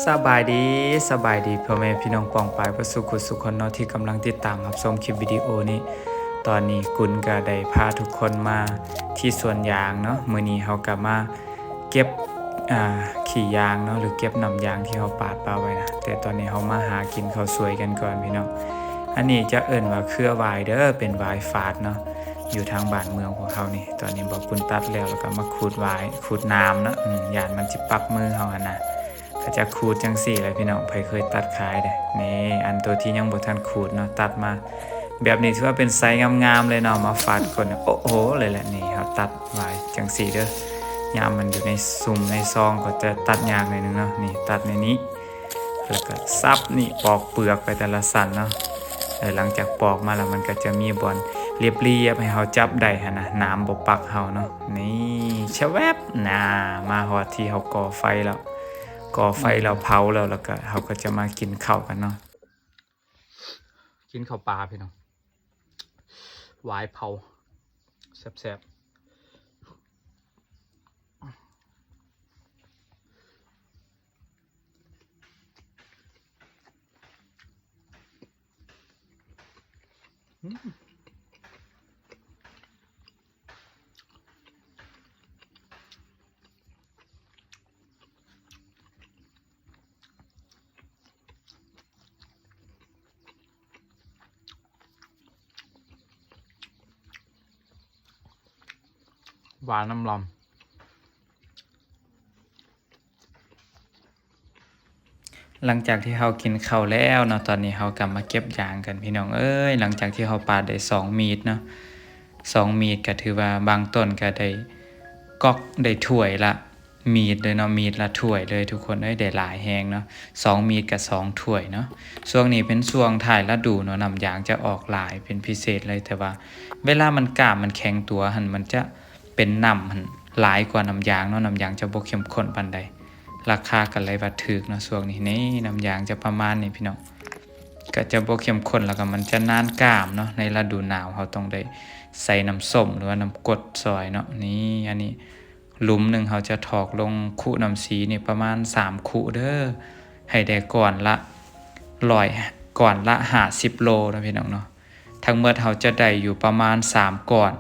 ສະບາຍດີ, ສະບາຍດີພໍ່ແມ່ພີ່ນ້ອງປ້ອງປາຍເບິດສູ່ຜູ້ສູ່ຄົນເນາະ ທີ່ກຳລັງຕິດຕາມຮັບຊົມຄລິບວິດີໂອນີ້. ຕອນນີ້ກຸນກໍໄດ້ພາທຸກຄົນມາທີ່ສວນຢາງເນາະ. ມື້ນີ້ເຮົາກໍມາເກັບ ອ່າ ຂີ້ຢາງເນາະ ຫຼືເກັບນ້ຳຢາງທີ່ເຮົາປາດປະໄວ້ນະ. ແຕ່ຕອນນີ້ເຮົາມາຫາກິນເຂົ້າສວຍກັນກ່ອນພີ່ນ້ອງ. ອັນນີ້ຈະເອີ້ນວ່າເຄືອຫວາຍເດີ ເປັນຫວາຍຟາດເນາະ ຢູ່ທາງບ້ານເມືອງພວກເຮົານີ້. ຕອນນີ້ບໍ່ ກຸນຕັດແລ້ວ ແລ້ວກໍມາຂູດຫວາຍ ຂູດໜາມເນາະ. ອືມ ຢ້ານມັນຊິປັກມືເຮົາຫັ້ນນະ. ກໍຈະຂູດຈັ່ງຊີ້ແຫຼະພີ່ນ້ອງ, ໃຜເຄີຍຕັດຂາຍເດ້. ນີ້ ອັນໂຕທີ່ຍັງບໍ່ທັນຂູດເນາະ ຕັດມາແບບນີ້ ຖືວ່າເປັນໄຊງາມໆເລີຍເນາະ. ມາຟາດກົ້ນ ໂອ້ໂຫ ເລີຍແຫຼະ. ນີ້ ເຮົາຕັດຫວາຍຈັ່ງຊີ້ເດີ. ຍາມມັນຢູ່ໃນຊຸ່ມໃນຊອງກໍຈະຕັດຍາກໜ້ອຍໜຶ່ງເນາະ. ນີ້ ຕັດໃນນີ້ ແລ້ວກໍສັບນີ້ ປອກເປືອກໄປແຕ່ລະຊັ້ນເນາະ. ເອີ ຫຼັງຈາກປອກມາແລ້ວ ມັນກໍຈະມີບ່ອນລຽບໆໃຫ້ເຮົາຈັບໄດ້ຫັ້ນນະ, ໜາມບໍ່ປັກເຮົາເນາະ. ນີ້ ຊະແວັບ ນາ ມາຮອດທີ່ເຮົາກໍ່ໄຟແລ້ວ. ກໍ່ໄຟແລ້ວ ເຜົາແລ້ວ ແລ້ວກໍເຮົາກໍຈະມາກິນເຂົ້າກັນເນາະ. ກິນເຂົ້າປາພີ່ນ້ອງ, ຫວາຍເຜົາ ແຊບໆ. ຫວານນຳລຳ. ຫຼັງຈາກທີ່ເຮົາກິນເຂົ້າແລ້ວເນາະ, ຕອນນີ້ເຮົາກໍມາເກັບຢາງກັນພີ່ນ້ອງເອີຍ. ຫຼັງຈາກທີ່ເຮົາປາດໄດ້ສອງມີດເນາະ, ສອງມີດກໍຖືວ່າບາງຕົ້ນກໍໄດ້ກອກ ໄດ້ຖ້ວຍລະມີດເລີຍເນາະ, ມີດລະຖ້ວຍເລີຍທຸກຄົນເອີຍ, ໄດ້ຫຼາຍແຮງເນາະ. ສອງມີດກໍສອງຖ້ວຍເນາະ. ຊ່ວງນີ້ເປັນຊ່ວງທ້າຍລະດູເນາະ, ນ້ຳຢາງຈະອອກຫຼາຍເປັນພິເສດເລີຍ, ແຕ່ວ່າເວລາມັນກ້າມ ມັນແຂງຕົວຫັ້ນ ມັນຈະ ເປັນນ້ຳຫັ້ນຫຼາຍກວ່ານ້ຳຢາງເນາະ, ນ້ຳຢາງຈະບໍ່ເຂັ້ມຂຸ້ນປານໃດ, ລາຄາກໍເລີຍວ່າຖືກເນາະຊ່ວງນີ້. ນີ້ ນ້ຳຢາງຈະປະມານນີ້ພີ່ນ້ອງ, ກໍຈະບໍ່ເຂັ້ມຂຸ້ນ ແລ້ວກໍມັນຈະນານກ້າມເນາະ. ໃນລະດູໜາວເຮົາຕ້ອງໄດ້ໃສ່ນ້ຳສົ້ມ ຫຼືວ່ານ້ຳກົດຊ່ອຍເນາະ. ນີ້ ອັນນີ້ ຫຼຸມໜຶ່ງເຮົາຈະຖອກລົງຄຸນ້ຳສີນີ້ປະມານສາມຄຸເດີ້, ໃຫ້ໄດ້ກ້ອນລະຮ້ອຍ ກ້ອນລະຫ້າສິບໂລເນາະພີ່ນ້ອງເນາະ. ທັງໝົດເຮົາຈະໄດ້ຢູ່ປະມານສາມກ້ອນ,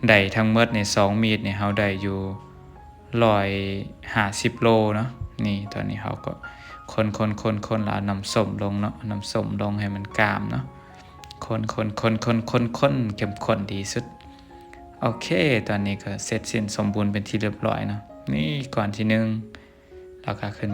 ໄດ້ທັງໝົດໃນສອງມີດນີ້ເຮົາໄດ້ຢູ່ຮ້ອຍຫ້າສິບໂລເນາະ. ນີ້ ຕອນນີ້ເຮົາກໍຄົນໆໆໆ ແລ້ວເອົານ້ຳສົ້ມລົງເນາະ, ເອົານ້ຳສົ້ມລົງໃຫ້ມັນກ້າມເນາະ, ຄົນໆໆໆໆ ເຂັ້ມຂຸ້ນທີ່ສຸດ. ໂອເຄ ຕອນນີ້ກໍເສັດສິ້ນສົມບູນເປັນທີ່ຮຽບຮ້ອຍເນາະ. ນີ້ ກ້ອນທີໜຶ່ງ ແລ້ວກໍຂຶ້ນ